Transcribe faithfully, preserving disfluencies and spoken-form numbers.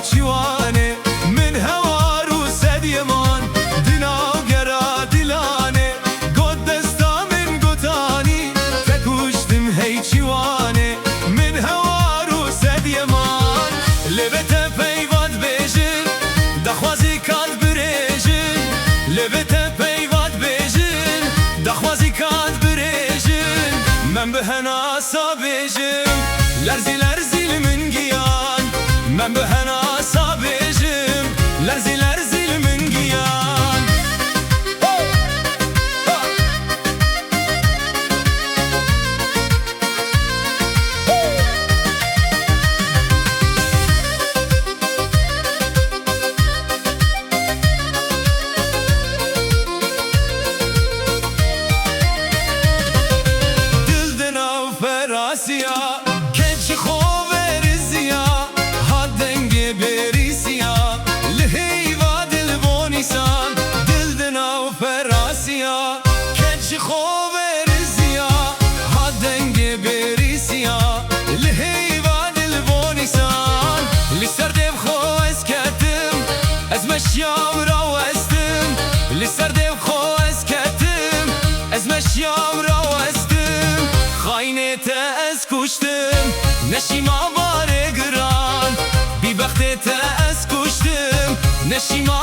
Çiwane min hewar û sedyê man di nav gera dilanê, got desta min gotanî, te kuştim hey çiwane min hewar û sedyê man. Lê vê te peyva dibêjin, daxwazî ka dibirêjin, lê vê te peyva dibêjin, daxwazî ka dibirêjin, men bi henasa bêjim, lerzî lerzî li min giyan, men bi henasa bêjim, lerzî lerzî li min giyan. Dil di nav ferasiya, ked ji xwe veriziya, hat dengê bêrîsiya, li heyva dil bo nîsan. Dil di nav ferasiya, ked ji xwe veriziya, hat dengê bêrîsiya, li heyva dil bo nîsan. Li ser dêv xwe ez ketim, ez meşiyam rawestim, li ser dêv xwe ez ketim, ez meşiyam rawestim. Xayinê te ez kuştim, neşîma barê giran, bîbextê te ez kuştim, neşîma